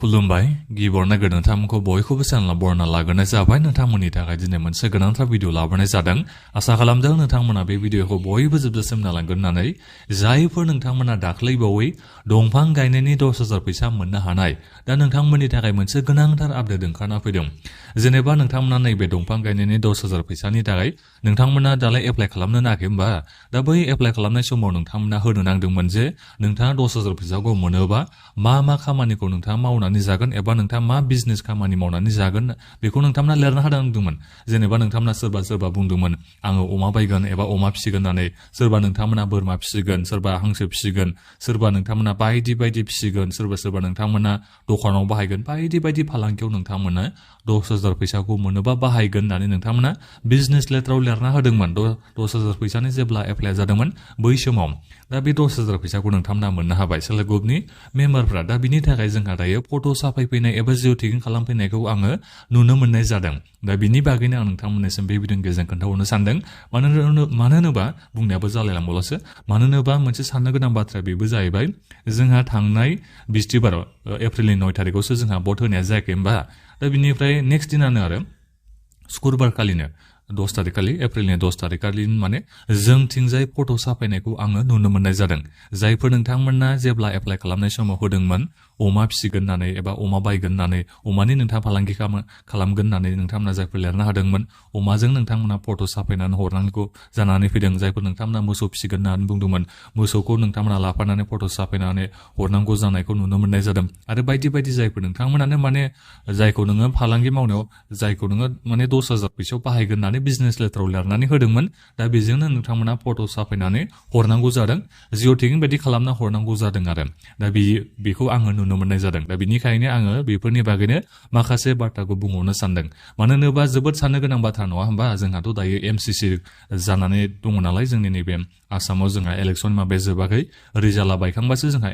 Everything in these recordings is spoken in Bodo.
खुलुमबाय गिबियावनो नोंथांमोनखौ बयखौबो चेनेलाव बरायना लाग्रोनाय जाबाय नोंथांमोननि थाखाय दिनै मोनसे गोनांथार भिडिअ लाबोनाय जादों आसा खालामदों नोंथांमोना बे भिडिअखौ बयबो जोबजासिम नायलांगोन होननानै जायफोर नोंथांमोना दाख्लैबावै दंफां गायनायनि 10,000 फैसा मोननो हानाय दा नोंथांमोननि थाखाय मोनसे गोनांथार आपडेट ओंखारना फैदों जेनेबा नोंथांमोना नैबे दंफां गायनायनि 10,000 फैसानि थाखाय नोंथांमोना दालाय एप्लाइ खालामनो नायाखै होमबा दा बै एप्लाइ खालामनाय समाव नोंथांमोना होनो नांदोंमोन जे नोंथाङा 10,000 फैसाखौ मोनोबा मा खामानिखौ नोंथाङा मावनानै जागोन एबा नोंथाङा मा बिजनेस खामानि मावनानै जागोन बेखौ नोंथांमोना लिरनो हादोंमोन जेनेबा नोंथांमोना सोरबा बुंदोंमोन आङो अमा बायगोन एबा अमा फिसिगोन होननानै सोरबा नोंथांमोना बोरमा फिसिगोन सोरबा हांसो फिसिगोन सोरबा नोंथांमोना बायदि फिसिगोन सोरबा नोंथांमोना दखानाव बाहायगोन बायदि फालांगियाव नोंथांमोना 10,000 फैसाखौ मोनोबा बाहायगोन होननानै नोंथांमोना बिजनेस लेटाराव लिरना होदोंमन 10,000 फैसानि जेब्ला एप्लाइ जादोंमोन बै समाव दा बे 10,000 फैसाखौ नोंथांमोना मोननो हाबाय सेल्फ हेल्प ग्रुपनि मेम्बारफ्रा दा बिनि थाखाय जोंहा दायो फट' साफायफैनाय एबा जिअ टेगिं खालामफैनायखौ आङो नुनो मोननाय जादों दा बिनि बागैनो आं नोंथांमोननिसिम बे भिडिअनि गेजेरजों खोन्थाहरनो सानदों मानो होनोबा बुंनायाबो जालायलांबावलासो मानो होनोबा मोनसे साननो गोनां बाथ्राया बेबो जाहैबाय जोंहा थांनाय बिस्थिबाराव एप्रिलनि 9 तारिखआवसो जोंहा भट होनाया जायाखै होमबा दा बिनिफ्राय नेक्स्ट दिनानो आरो शुक्रबार खालिनो 10 तारिख खालि एप्रिलनि 10 तारिख खालि माने जोंथिंजाय फट' साफायनायखौ आङो नुनो मोननाय जादों जायफोर नोंथांमोना जेब्ला एप्लाइ खालामनाय समाव होदोंमोन अमा फिसिगोन होननानै एबा अमा बायगोन होननानै अमानि नोंथाङा फालांगि खालामगोन होननानै नोंथांमोना जायफोर लिरनो हादोंमोन अमाजों नोंथांमोना फट' साफायनानै हरनांगौ जानानै फैदों जायफोर नोंथांमोना मोसौ फिसिगोन होननानै बुंदोंमोन मोसौखौ नोंथांमोना लाफानानै फट' साफायनानै हरनांगौ जानायखौ नुनो मोननाय जादों आरो बायदि जायफोर नोंथांमोनानो माने जायखौ नोङो फालांगि मावनायाव जायखौ नोङो माने 10,000 फैसायाव बाहायगोन होननानै बिजनेस लेटाराव लिरनानै होदोंमोन दा बेजोंनो नोंथांमोना फट' साफायनानै हरनांगौ जादों जिअ टेगिं बायदि खालामना हरनांगौ जादों आरो दा बेखौ आङो नुनो मोननाय जादों दा बिनिखायनो आङो बेफोरनि बागैनो माखासे बाथ्राखौ बुंहरनो सानदों मानो होनोबा जोबोद साननो गोनां बाथ्रा नङा होमबा जोंहाथ' दायो एमसिसि जानानै दङ नालाय जोंनि नैबे आसामाव जोंहा इलेक्सन माबे जोबाखै रिजाल्टआ बायखांबासो जोंहा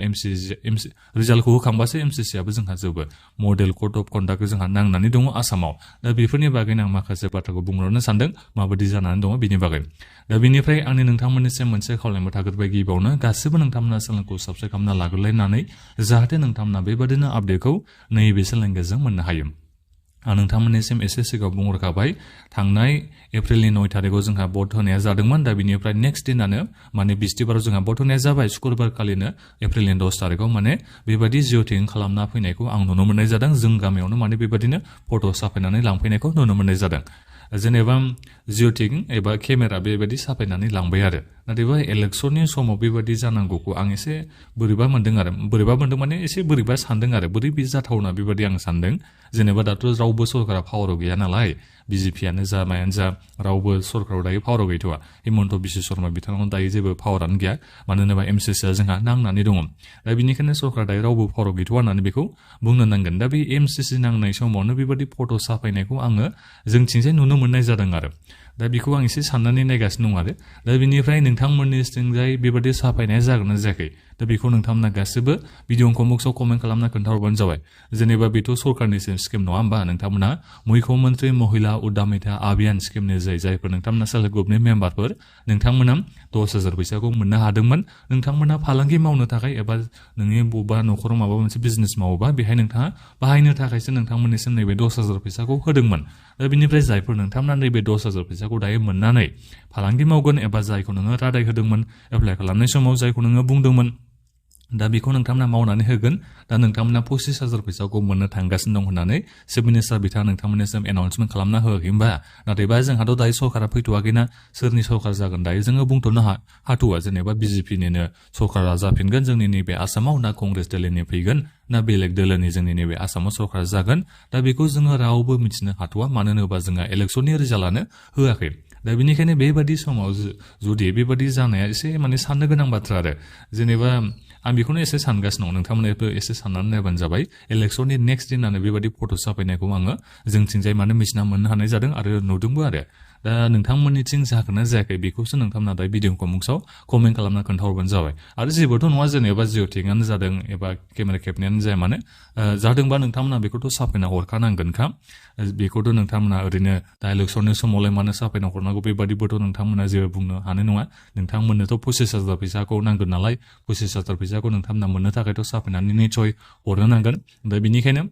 रिजाल्टखौ होखांबासो एमसिसिआबो जोंहा जोबो मडेल कड अफ कन्डाक्टखौ जोंहा नांनानै दङ आसामाव दा बेफोरनि बागैनो आं माखासे बाथ्राखौ बुंहरनो सानदों माबायदि जानानै दङ बिनि बागै दा बिनिफ्राय आंनि नोंथांमोननिसिम मोनसे खावलायनाय थाग्रोबाय गिबियावनो गासिबो नोंथांमोना चेनेलखौ साबस्क्राइब खालामना लाग्रोलायनानै जाहाथे नोंथांमोना बेबादिनो आपडेटखौ नैबे चेनेलनि गेजेरजों मोननो हायो आं नोंथांमोननिसिम एसे सिगाङाव बुंहरखाबाय थांनाय एप्रिलनि 9 तारिखआव जोंहा भट होनाया जादोंमोन दा बिनिफ्राय नेक्स्ट दिनानो माने बिस्थिबाराव जोंहा भट होनाया जाबाय शुक्रबार खालिनो एप्रिलनि 10 तारिखआव माने बेबायदि जिअ टेगिं खालामना फैनायखौ आं नुनो मोननाय जादों जों गामियावनो माने बेबायदिनो फट' साफायनानै लांफैनायखौ नुनो मोननाय जादों जेनेबा जिअ टेगिं एबा केमेरा बेबायदि साफायनानै लांबाय आरो नाथायबा इलेक्सननि समाव बेबायदि जानांगौखौ आं एसे बोरैबा मोनदों माने एसे बोरैबा सानदों आरो बोरै बे जाथावना बेबायदि आं सानदों जेनेबा दाथ' रावबो सरकारा पावाराव गैया नालाय बिजेपियानो जा मायानो जा रावबो सरकाराव दायो पावाराव गैथ'वा हिमन्त बिश्व शर्मा बिथांनाव दायो जेबो पावारानो गैया मानो होनोबा एमसिसिआ जोंहा नांनानै दङ दा बेनिखायनो सरकारा दायो रावबो पावाराव गैथ'वा होननानै बेखौ बुंनो नांगोन दा बे एमसिसि नांनाय समावनो बेबायदि फट' साफायनायखौ आङो जोंथिंजाय नुनो मोननाय जादों आरो दा बेखौ आं एसे साननानै नायगासिनो दं आरो दा बेनिफ्राय नोंथांमोननिथिंजाय बेबायदि साफायनाया जागोन ना जायाखै दा बेखौ नोंथांमोना गासिबो भिडिअ बक्सआव कमेन्ट खालामना खोन्थाहरबानो जाबाय जेनेबा बेथ' सरकारनि स्किम नङा होमबा नोंथांमोना मुख्यमन्त्रि महिला उद्दामिता अभियान स्किमनि जायफोर नोंथांमोना सेल्फ हेल्प ग्रुपनि मेम्बारफोर नोंथांमोना 10,000 फैसाखौ मोननो हादोंमोन नोंथांमोना फालांगि मावनो थाखाय एबा नोंनि बबेबा न'खराव माबा मोनसे बिजनेस मावोबा बेहाय नोंथाङा बाहायनो थाखायसो नोंथांमोननिसिम नैबे 10,000 फैसाखौ होदोंमोन दा बिनिफ्राय जायफोर नोंथांमोना नैबे 10,000 फैसाखौ दायो मोननानै फालांगि मावगोन एबा जायखौ नोङो रादाय होदोंमोन एप्लाइ खालामनाय समाव जायखौ नोङो बुंदोंमोन दा बेखौ नोंथांमोना मावनानै होगोन दा नोंथांमोना 25,000 फैसाखौ मोननो थांगासिनो दं होननानै चिफ मिनिस्टार बिथाङा नोंथांमोननिसिम एनाउन्समेन्ट खालामना होआखै होमबा नाथायबा जोंहाथ' दायो सरकारा फैथ'वाखैना सोरनि सरकार जागोन दायो जोङो बुंथ'नो हाथ'वा जेनेबा बिजेपिनिनो सरकारा जाफिनगोन जोंनि नैबे आसामाव ना कंग्रेस दोलोनि फैगोन ना बेलेग दोलोनि जोंनि नैबे आसामाव सरकार जागोन दा बेखौ जोङो रावबो मिथिनो हाथ'वा मानो होनोबा जोंहा इलेक्सननि रिजाल्टआनो होआखै दा बेनिखायनो बेबादि समाव जुदि बेबादि जानाया एसे माने साननो गोनां बाथ्रा आरो जेनेबा आं बेखौनो एसे सानगासिनो दं नोंथांमोनाबो एसे साननानै नायबानो जाबाय इलेक्सननि नेक्स्ट दिनानो बेबायदि फट' साफायनायखौ आङो जोंथिंजाय मानो मिथिना मोननो हानाय जादों आरो नुदोंबो आरो दा नोंथांमोननिथिं जागोनना जायाखै बेखौसो नोंथांमोना दा भिडिअ कमेन्ट्सआव कमेन्ट खालामना खोन्थाहरबानो जाबाय आरो जेबोथ' नङा जेनेबा जिअ टेकआनो जादों एबा केमेरा खेबनायानो जाया मानो जादोंबा नोंथांमोना बेखौथ' साफायना हरखानांगोनखा बेखौथ' नोंथांमोना ओरैनो दा इलेक्सननि समावलाय मानो साफायना हरनांगौ बेबादिबोथ' नोंथांमोना जेबो बुंनो हानाय नङा नोंथांमोननोथ' 25,000 फैसाखौ नांगोन नालाय 25,000 फैसाखौ नोंथांमोना मोननो थाखायथ' साफायनानै निसय हरनो नांगोन दा बेनिखायनो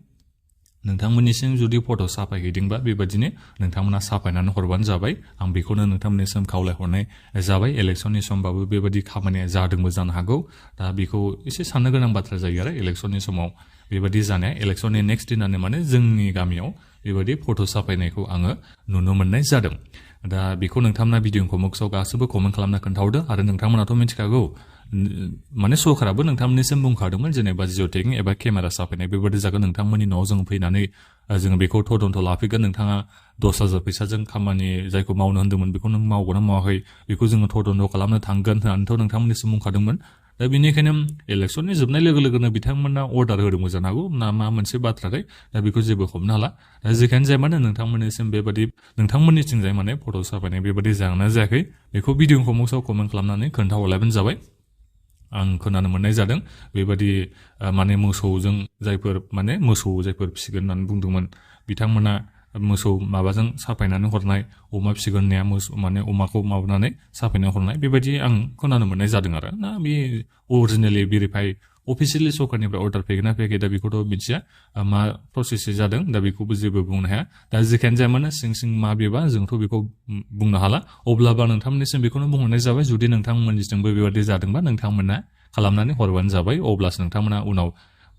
नोंथांमोननिसिम जुदि फट' साफायहैदोंबा बेबादिनो नोंथांमोना साफायनानै हरबानो जाबाय आं बेखौनो नोंथांमोननिसिम खावलायहरनाय जाबाय इलेक्सननि समबाबो बेबादि खामानिया जादोंबो जानो हागौ दा बेखौ एसे साननो गोनां बाथ्रा जायो आरो इलेक्सननि समाव बेबादि जानाया इलेक्सननि नेक्स्ट दिनानो माने जोंनि गामियाव बेबादि फट' साफायनायखौ आङो नुनो मोननाय जादों दा बेखौ नोंथांमोना भिडिअ कमेन्ट्सआव गासैबो कमेन्ट खालामना खोन्थाहरदो आरो नोंथांमोनाथ' मिथिखागौ माने सरकाराबो नोंथांमोननिसिम बुंखादोंमोन जेनेबा जिअ टेकिं एबा केमेरा साफायनाय बेबादि जागोन नोंथांमोननि न'आव जों फैनानै जोङो बेखौ तदन्त लाफैगोन नोंथाङा 10,000 फैसाजों खामानि जायखौ मावनो होन्दोंमोन बेखौ नों मावगोन ना मावाखै बेखौ जोङो तदन्त खालामनो थांगोन होननानैथ' नोंथांमोननिसिम बुंखादोंमोन दा बेनिखायनो इलेक्सननि जोबनाय लोगो लोगोनो बिथांमोना अर्डार होदोंमोन जानो हागौ ना मा मोनसे बाथ्राखाय दा बेखौ जेबो हमनो हाला दा जेखायनो जाया मानो नोंथांमोननिसिम बेबादि नोंथांमोननिथिंजाय माने फट' साफायनाय बेबादि जागोन ना जायाखै बेखौ भिडिअ कमेन्ट्सआव कमेन्ट खालामनानै खोन्थाहरलायबानो जाबाय आं खोनानो मोननाय जादों बेबादि माने मोसौजों जायफोर माने मोसौ जायफोर फिसिगोन होननानै बुंदोंमोन बिथांमोना मोसौ माबाजों साफायनानै हरनाय अमा फिसिगोननाया माने अमाखौ माबानानै साफायनानै हरनाय बेबायदि आं खोनानो मोननाय जादों आरो ना बे अरिजिनेलि भेरिफाइ अफिसियेलि सरकारनिफ्राय अर्डार फैगोन ना फैयाखै दा बेखौथ' मिथिया मा प्रसेसै जादों दा बेखौबो जेबो बुंनो हाया दा जेखायनो जाया मानो सिं सिं मा बेबा जोंथ' बेखौ बुंनो हाला अब्लाबो नोंथांमोननिसिम बेखौनो बुंहरनाय जाबाय जुदि नोंथांमोननिसिमबो बेबादि जादोंबा नोंथांमोना खालामनानै हरबानो जाबाय अब्लासो नोंथांमोना उनाव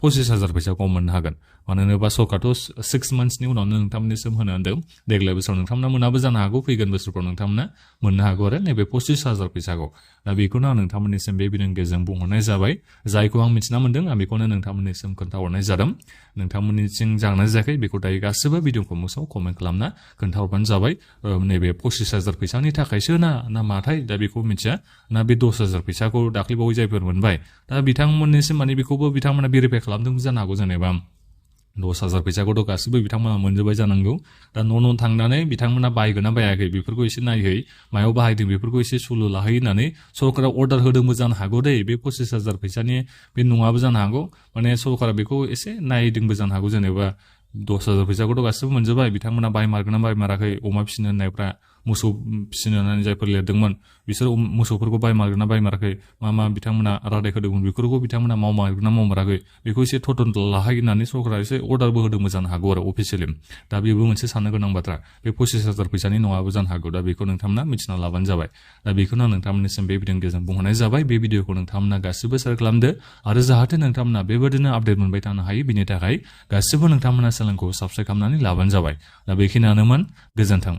25,000 फैसाखौ मोननो हागोन मानो होनोबा सरकारथ' 6 मान्थ्सनि उनावनो नोंथांमोननिसिम होनो होन्दों देग्लाय बोसोराव नोंथांमोना मोनाबो जानो हागौ फैगोन बोसोरफ्राव नोंथांमोना मोननो हागौ आरो नैबे 25,000 फैसाखौ दा बेखौनो आं नोंथांमोननिसिम बे भिडिअनि गेजेरजों बुंहरनाय जाबाय जायखौ आं मिथिना मोन्दों आं बेखौनो नोंथांमोननिसिम खोन्थाहरनाय जादों नोंथांमोननिथिं जागोन ना जायाखै बेखौ दायो गासैबो भिडिअ कमेन्ट्सआव कमेन्ट खालामना खोन्थाहरबानो जाबाय नैबे 25,000 फैसानि थाखायसो ना माथाय दा बेखौ मिथिया ना बे 10,000 फैसाखौ दाख्लैबावै जायफोर मोनबाय दा बिथांमोननिसिम माने बेखौबो बिथांमोना भेरिफाइ खालामदों जानो हागौ जेनेबा 10,000 फैसाखौथ' गासैबो बिथांमोना मोनजोबबाय जानांगौ दा न' थांनानै बिथांमोना बायगोन ना बायाखै बेफोरखौ एसे नायहै मायाव बाहायदों बेफोरखौ एसे सुलु लाहै होननानै सरकारा अर्डार होदोंबो जानो हागौ दै बे 25,000 फैसानि बे नङाबो जानो हागौ माने सरकारा बेखौ एसे नायदोंबो जानो हागौ जेनेबा 10,000 फैसाखौथ' गासैबो मोनजोबबाय बिथांमोना बायमारगोन ना बायमाराखै अमा फिसिनो होननायफ्रा मोसौ फिसिनो होननानै जायफोर लिरदोंमोन बिसोर मोसौफोरखौ बायमारगोन ना बायमाराखै मा बिथांमोना रादाय होदोंमोन बेफोरखौ बिथांमोना मावमारगोन ना मावमाराखै बेखौ एसे तदन्त लाहै होननानै सरकारा एसे अर्डारबो होदोंबो जानो हागौ आरो अफिसियेलि दा बेबो मोनसे साननो गोनां बाथ्रा बे 25,000 फैसानि नङाबो जानो हागौ दा बेखौ नोंथांमोना मिथिना लाबानो जाबाय दा बेखौनो आं नोंथांमोननिसिम बे भिडिअनि गेजेरजों बुंहरनाय जाबाय बे भिडिअखौ नोंथांमोना गासिबो शेयार खालामदो आरो जाहाथे नोंथांमोना बेबायदिनो आपडेट मोनबाय थानो हायो बिनि थाखाय गासिबो नोंथांमोना चेनेलखौ साबस्क्राइब खालामनानै लाबानो जाबाय दा बेखिनियानोमोन गोजोन्थों